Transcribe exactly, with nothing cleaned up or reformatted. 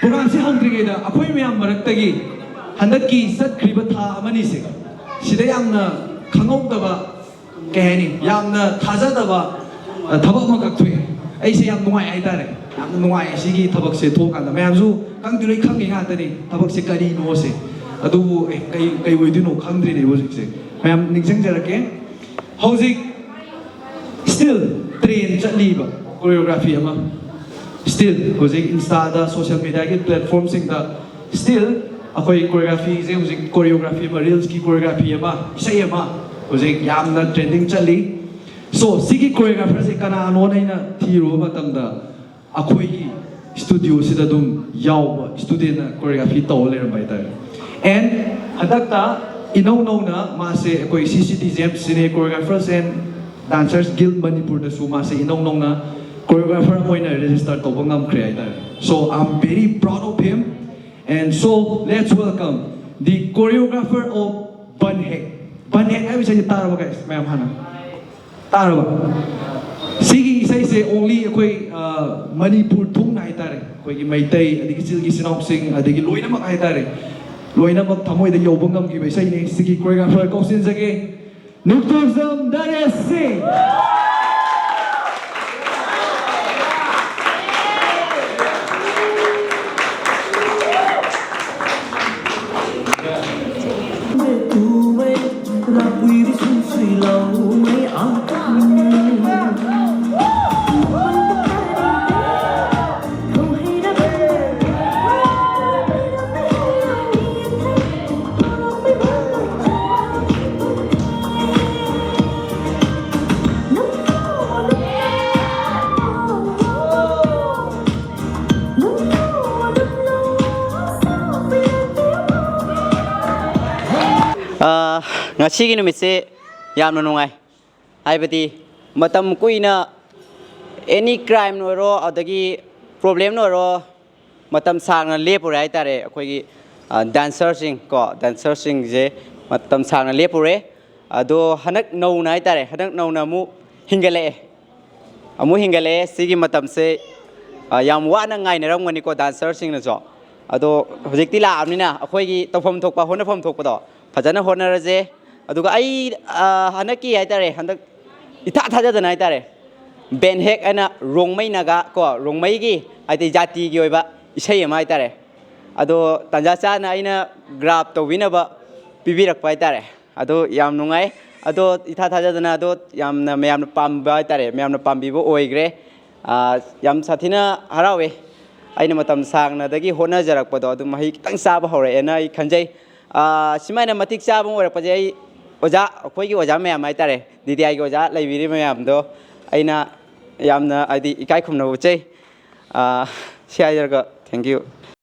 ꯄ꯭ꯔꯣꯒ꯭ꯔꯥꯝꯁꯤ ꯍꯧꯗ꯭ꯔꯤꯉꯩꯗ ꯑꯩꯈꯣꯏ ꯃꯌꯥꯝ ꯃꯔꯛꯇꯒꯤ ꯍꯟꯗꯛꯀꯤ ꯆꯠꯈ꯭ꯔꯤꯕ ꯊꯥ ꯑꯃꯅꯤꯁꯦ ꯁꯤꯗ ꯌꯥꯝꯅ ꯈꯪꯍꯧꯗꯕ, ꯀꯩ ꯍꯥꯏꯅꯤ, ꯌꯥꯝꯅ ꯊꯥꯖꯗꯕ ꯑ, ꯊꯕꯛ ꯑꯃꯈꯛ ꯊꯣꯛꯑꯦ꯫ ꯑꯩꯁꯦ ꯌꯥꯝ ꯅꯨꯡꯉꯥꯏ ꯍꯥꯏꯇꯥꯔꯦ꯫ ꯌꯥꯝ ꯅꯨꯡꯉꯥꯏ ꯁꯤꯒꯤ ꯊꯕꯛꯁꯦ ꯊꯣꯛꯑꯀꯥꯟꯗ꯫ ꯃꯌꯥꯝꯁꯨ ꯈꯪꯗꯤ ꯂꯣꯏ ꯈꯪꯉꯤ ꯉꯥꯛꯇꯅꯤ ꯊꯕꯛꯁꯦ ꯀꯔꯤꯅꯣꯁꯦ꯫ ꯑꯗꯨꯕꯨ ꯑꯦ, ꯀꯩ ꯀꯩ ꯑꯣꯏꯗꯣꯏꯅꯣ ꯈꯪꯗ꯭ꯔꯤꯅꯦ ꯍꯧꯖꯤꯛꯁꯦ꯫ ꯃꯌꯥꯝ ꯅꯤꯡꯁꯤꯡꯖꯔꯛꯀꯦ꯫ ꯍꯧꯖꯤꯛ still train ꯆꯠꯂꯤꯕ choreography ꯑꯃ꯫ Still ꯍꯧꯖꯤꯛ Insta ꯗ, social media ꯒꯤ platform ꯁꯤꯡꯗ still ꯑꯩꯈꯣꯏ choreography ꯁꯦ, ꯍꯧꯖꯤꯛ choreography ꯑꯃ, reels ꯀꯤ choreography ꯑꯃ, ꯏꯁꯩ ꯑꯃ ꯍꯧꯖꯤꯛ ꯌꯥꯝꯅ trending ꯆꯠꯂꯤ꯫ So ꯁꯤꯒꯤ choreographer ꯁꯦ ꯀꯅꯥꯅꯣꯅ ꯑꯩꯅ ꯊꯤꯔꯨꯕ ꯃꯇꯝꯗ ꯑꯩꯈꯣꯏꯒꯤ studio ꯁꯤꯗ ꯑꯗꯨꯝ ꯌꯥꯎꯕ student ꯅ choreography ꯇꯧꯔ ꯂꯩꯔꯝꯕ ꯍꯥꯏꯇꯥꯔꯦ꯫ And ꯍꯟꯗꯛꯇ ꯏꯅꯧ ꯅꯧꯅ ꯃꯥꯁꯦ ꯑꯩꯈꯣꯏ C C D J M, Cine Choreographers and Dancers Guild ꯃꯅꯤꯄꯨꯔꯗꯁꯨ ꯃꯥꯁꯦ ꯏꯅꯧ ꯅꯧꯅ choreographer ꯑꯃ ꯑꯣꯏꯅ register ꯇꯧꯕ ꯉꯝꯈ꯭ꯔꯦ ꯍꯥꯏꯇꯥꯔꯦ꯫ So I'm very proud of him, and so let's welcome the choreographer of Banhek. Banhek ꯍꯥꯏꯕ ꯏꯁꯩꯁꯦ ꯇꯥꯔꯕ, guys? ꯃꯌꯥꯝ ꯍꯥꯟꯅ ꯇꯥꯔꯕ? ꯁꯤꯒꯤ ꯏꯁꯩꯁꯦ only ꯑꯩꯈꯣꯏ, ꯑ, ꯃꯅꯤꯄꯨꯔ ꯊꯨꯡꯅ ꯍꯥꯏꯇꯥꯔꯦ, ꯑꯩꯈꯣꯏꯒꯤ ꯃꯩꯇꯩ, ꯑꯗꯒꯤ ꯏꯆꯤꯜꯒꯤ ꯏꯆꯤꯜ ꯏꯅꯥꯎꯁꯤꯡ, ꯑꯗꯒꯤ ꯂꯣꯏꯅꯃꯛ ꯍꯥꯏꯇꯥꯔꯦ, ꯂꯣꯏꯅꯃꯛ ꯊꯃꯣꯏꯗ ꯌꯧꯕ ꯉꯝꯈꯤꯕ ꯏꯁꯩꯅꯦ꯫ ꯁꯤꯒꯤ choreographer ꯀꯧꯁꯤꯟꯖꯒꯦ, ꯅꯣꯡꯊꯣꯝꯖꯝ ꯗꯥꯅꯦꯁ ꯁꯤꯡ꯫ ꯑꯥ, ꯉꯁꯤꯒꯤ ꯅꯨꯃꯤꯠꯁꯦ ꯌꯥꯝꯅ ꯅꯨꯡꯉꯥꯏ꯫ ꯍꯥꯏꯕꯗꯤ ꯃꯇꯝ ꯀꯨꯏꯅ any crime ꯅ ꯑꯣꯏꯔꯣ, ꯑꯗꯒꯤ problem ꯅ ꯑꯣꯏꯔꯣ, ꯃꯇꯝ ꯁꯥꯡꯅ ꯂꯦꯞꯄꯨꯔꯦ ꯍꯥꯏꯇꯥꯔꯦ꯫ ꯑꯩꯈꯣꯏꯒꯤ, ꯑ, dancer ꯁꯤꯡ ꯀꯣ, dancer ꯁꯤꯡꯁꯦ ꯃꯇꯝ ꯁꯥꯡꯅ ꯂꯦꯞꯄꯨꯔꯦ꯫ ꯑꯗꯣ ꯍꯟꯗꯛ ꯅꯧꯅ ꯍꯥꯏꯇꯥꯔꯦ, ꯍꯟꯗꯛ ꯅꯧꯅ ꯑꯃꯨꯛ ꯍꯤꯡꯒꯠꯂꯛꯑꯦ꯫ ꯑꯃꯨꯛ ꯍꯤꯡꯒꯠꯂꯛꯑꯦ꯫ ꯁꯤꯒꯤ ꯃꯇꯝꯁꯦ ꯑ, ꯌꯥꯝ ꯋꯥꯅ ꯉꯥꯏꯅꯔꯝꯒꯅꯤꯀꯣ ꯗꯥꯟꯁꯔꯁꯤꯡꯅꯁꯨ꯫ ꯑꯗꯣ ꯍꯧꯖꯤꯛꯇꯤ ꯂꯥꯛꯑꯕꯅꯤꯅ ꯑꯩꯈꯣꯏꯒꯤ ꯇꯧꯐꯝ ꯊꯣꯛꯄ, ꯍꯣꯠꯅꯐꯝ ꯊꯣꯛꯄꯗꯣ ꯐꯖꯅ ꯍꯣꯠꯅꯔꯁꯦ꯫ ꯑꯗꯨꯒ ꯑꯩ, ꯑ, ꯍꯟꯗꯛꯀꯤ ꯍꯥꯏꯇꯥꯔꯦ, ꯍꯟꯗꯛ ꯏꯊꯥ ꯊꯥꯖꯗꯅ ꯍꯥꯏꯇꯥꯔꯦ, ꯕꯦꯟ ꯍꯦꯛ ꯍꯥꯏꯅ ꯔꯣꯡꯃꯩ ꯅꯥꯒꯥ ꯀꯣ, ꯔꯣꯡꯃꯩꯒꯤ ꯍꯥꯏꯗꯤ ꯖꯥꯇꯤꯒꯤ ꯑꯣꯏꯕ ꯏꯁꯩ ꯑꯃ ꯍꯥꯏꯇꯥꯔꯦ꯫ ꯑꯗꯣ ꯇꯥꯟꯖꯥ ꯆꯥꯅ ꯑꯩꯅ ꯒ꯭ꯔꯥꯞ ꯇꯧꯕꯤꯅꯕ ꯄꯤꯕꯤꯔꯛꯄ ꯍꯥꯏꯇꯥꯔꯦ꯫ ꯑꯗꯣ ꯌꯥꯝ ꯅꯨꯡꯉꯥꯏ꯫ ꯑꯗꯣ ꯏꯊꯥ ꯊꯥꯖꯗꯅ ꯑꯗꯣ ꯌꯥꯝꯅ ꯃꯌꯥꯝꯅ ꯄꯥꯝꯕ ꯍꯥꯏꯇꯥꯔꯦ, ꯃꯌꯥꯝꯅ ꯄꯥꯝꯕꯤꯕ ꯑꯣꯏꯈ꯭ꯔꯦ꯫ ꯑ, ꯌꯥꯝ ꯁꯥꯊꯤꯅ ꯍꯔꯥꯎꯋꯦ꯫ ꯑꯩꯅ ꯃꯇꯝ ꯁꯥꯡꯅꯗꯒꯤ ꯍꯣꯠꯅꯖꯔꯛꯄꯗꯣ ꯑꯗꯨ ꯃꯍꯩ ꯈꯤꯇꯪ ꯆꯥꯕ ꯍꯧꯔꯛꯑꯦꯅ ꯑꯩ ꯈꯟꯖꯩ꯫ ꯑ, ꯁꯨꯃꯥꯏꯅ ꯃꯇꯤꯛ ꯆꯥꯕ ꯑꯃ ꯑꯣꯏꯔꯛꯄꯁꯦ ꯑꯩ ꯑꯣꯖꯥ, ꯑꯩꯈꯣꯏꯒꯤ ꯑꯣꯖꯥ ꯃꯌꯥꯝ ꯍꯥꯏꯇꯥꯔꯦ, ꯗꯤ ꯇꯤ ꯑꯥꯏꯒꯤ ꯑꯣꯖꯥ ꯂꯩꯕꯤꯔꯤꯕ ꯃꯌꯥꯝꯗꯣ ꯑꯩꯅ ꯌꯥꯝꯅ ꯍꯥꯏꯗꯤ ꯏꯀꯥꯏ ꯈꯨꯝꯅꯕ ꯎꯠꯆꯩ꯫ ꯑ, ꯁꯤ ꯍꯥꯏꯖꯔꯒ thank you꯫